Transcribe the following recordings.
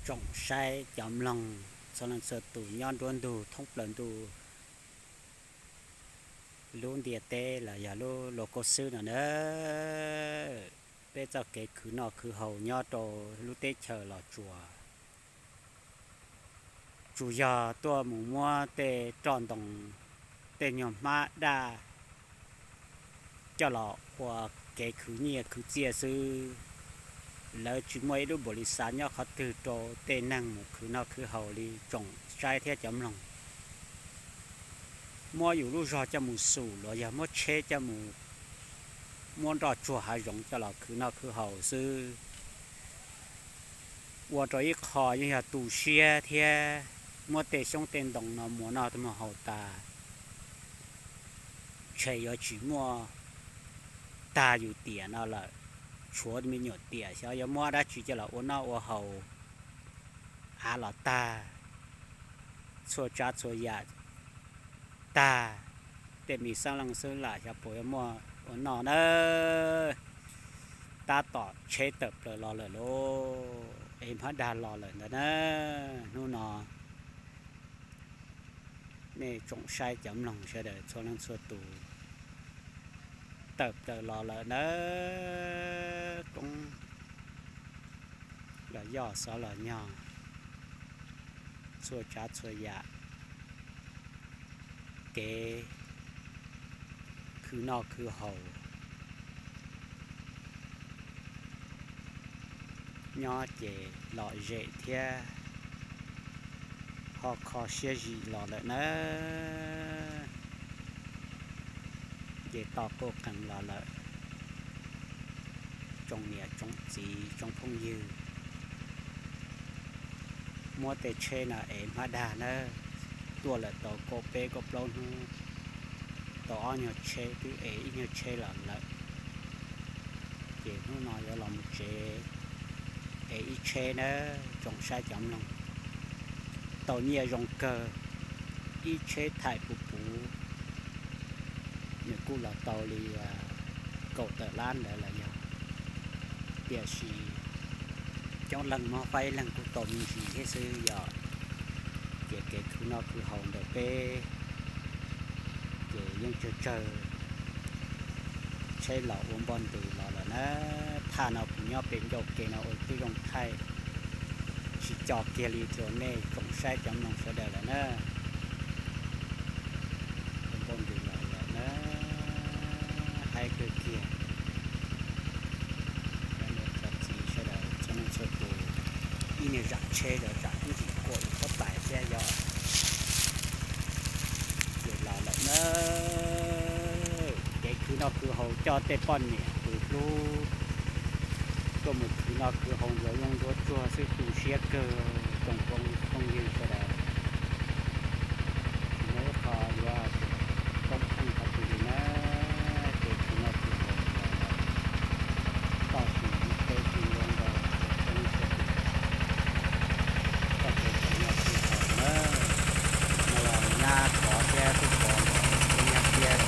Tsoom saib cov mloog txhua leej txhua tus nyob nruab ntug thoob plaws ntuj lub ntiaj teb los yog lub lus koj xwb no na. Peb txoj kev khwv noj khwv haus nyob rau lub teb chaws Los Tsuas tsuas yog tuaj mus muab tej roj ntoo, tej nyuag hmab daj coj los ua kev khwv nyiaj khwv txiaj xwb. Lawv tsis muaj ib lub npaum li xav nyob qhov twg rau tej neeg mus khwv noj khwv haus li tsoom saib thiab cov mloog. Muab yus lub zog coj mus xum los yog muab tsheb coj mus muab nroj tsuag hav zoov coj los khwv noj khwv haus xwb. Ua rau ib qho yeej yog tu siab thiab muab tej xyoob tej ntoo no muas noj muag haus tas, ntshe yuav tsis muaj tag yus tiam no lawm. Tshuav me nyuam tiam xyov yuav muab dab tsi coj los ua noj ua haus, av los tag, txhua tsav txhua yam tag, tej me xeeb leej xeeb lam xyov puas yuav muaj ua noj na. Tab tom tsheb tawm plaws los lawm lauj, ev hmab dag los lawm ntawd na. Hnub no nej tsoom saib cov mloog sawv daws txhua leej txhua tus, tawm plaws los lawm nawb. Koob los yoj xov los nyog, txhua tsav txhua yam, kev khwv noj khwv haus nyob ces lom zem thiab ho kho siab zim los lawm nawb. Ces tau qub qees los lawm. Tsoom niam tsoom txiv tsoom phooj ywg, muab tej tsheb no ev hmab dag nawb. Tuaj lawm tau kaum peb kaum plaub hnub, tau ob nyuag tsheb twb ev ib nyuag tsheb los lawm. Ces hnub no yuav los mus tsev ev ib tsheb nawb tsoom saib cov mloog. Tau nyiaj zoo kawg, ib tsheb thaim puv puv nws kuj los tau li kaum tawm lab ntawd los yog, tiam sis coob leej mob faib leej kuj tau me ntsis thiab xwb yog. Ces kev khwv noj khwv haus ntawm peb ces yeej tsawg tsawg, tsheb los ua npoj ntws los lawm na. Thaj no kuv nyob pem ncauj ke no ua tib zoo thaij tsis co kiag li rau nej tsoom saib cov mloog sawv daws lawm na. Ua npoj ntws los lawm na, haib kawg kiag. Cov niam cov txiv sawv daws txhua leej txhua tus, ib niag zam tsheb los zam ib ntsis kuam yus pob tais thiab yog. Ces los lawm na, kev khwv noj khwv haus coj tej poj niam tus hlub tuaj mus khwv noj khwv haus ntxuav yooj ntxuav tsuag xwb tu siab kawg tsoom phooj ywg sawv daws. Tsis muaj ib qho yuav tsis toob pheej qhov twg li na, kev khwv noj khwv haus los lawm. Toj siab teb tsis luag nkaus tsoom phooj ywg sawv daws, txoj kev khwv noj khwv haus na, no los nyab pov thiab tub pov lawm, tub nyab thiab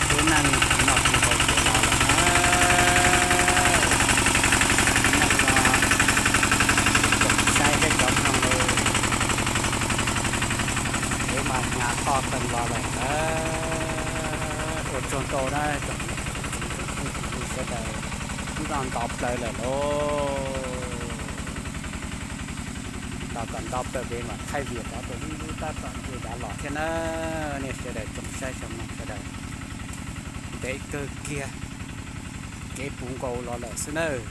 tub neej khwv noj khwv haus ces los lawm na. Neej no tsoom saib thiab cov mloog, kev mas hnyav toj qees los lawm na. Ua tsaug ntau na tsoom phooj ywg sawv daws, hnub no nto plaws lawm lauj. Nto kom nto plaws peb mam thaij video rov rau ib lub tab tom nce dav los thiab na. Nej sawv daws tsoom saib tsoom mloog sawv daws, ntev kawg kiag, kev puv nkaus los lawm xwb nawb.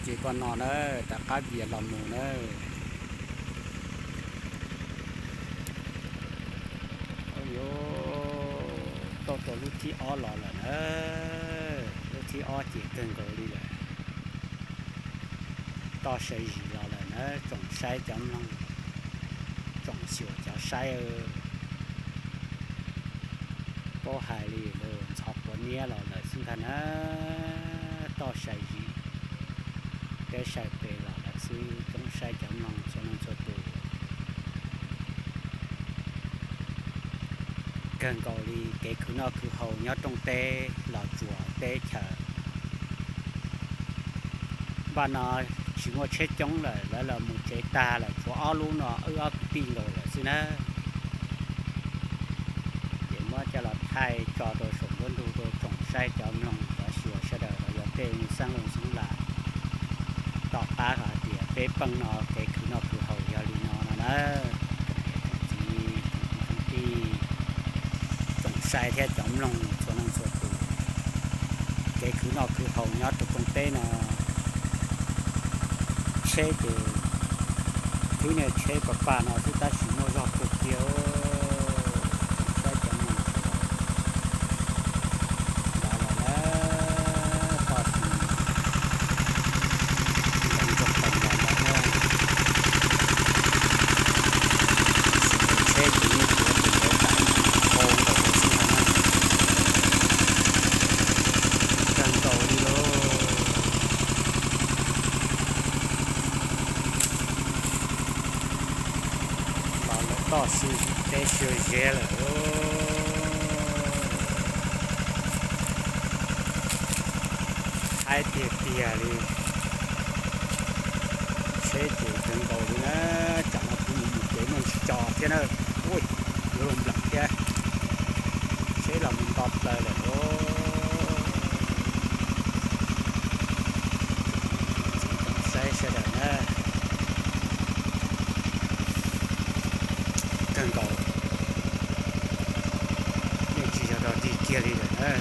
Ces koj no na, rov qab vias los mus na. Yuav tau tau lub thib ob los lawm na. Lub thib ob ces kawg nkaus li lawm. Toj sai zis los lawm na tsoom saib cov mloog, tsoom xyuas cov saib. Paub hais li lus ntxhov quav niab los lawm xwb ntag na. Toj sai zis, peb sai pem los lawm xwb tsoom saib cov mloog txhua leej txhua tus. Kawg nkaus li kev khwv noj khwv haus nyob rooj teb Los Tsuas teb chaws Paj no tsis muaj tsheb coob lawm, lawv los mus tsev tag lawm, tshuav ob lub no wb ob kwv tij nkaus lawm xwb na. Ces muab coj los thaij tso rau saum nruab ntug rau tsoom saib cov mloog cov xyuas sawv daws los yog tej xeeb leej xeeb lam tom qab hais tias peb pawg no kev khwv noj khwv haus yog li no no na. Txiv tij tsoom saib thiab cov mloog txhua leej txhua tus, kev khwv noj khwv haus nyob rau koog teb no, tsheb ces thib niag tsheb paj paj no xwb tab sis muaj zog kawg kiag. Saib cov mloog sawv daws, los lawm, toj siv nroo nroo los lawm na. Tsheb ces yeej tuav tus ntawd tam dhau nkaus xwb no na. Kawg nkaus li lauj. Los lawm toj siv teb xyuas zeb lawm. Haib tiag tiag li. Tsheb ces kawg nkaus li na. Tsam no kuv mus mus kev muaj ntsis tso thiab na. Ui, yuav luag npleem thiab. Tsheb los mus nto plaws lawm lauj. Txiv tsoom saib sawv daws na, kawg nkaus, yeej tsis yog dog dig kiag li lawm na.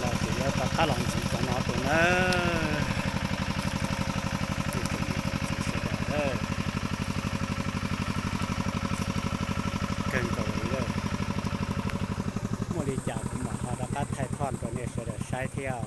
Los ces yuav rov qab los ntxiv cov no rau na. Txiv sawv daws, kawg nkaus li lawm. Muaj li cas kuv mam ho rov qab thaij thoj rau nej sawv daws saib thiab.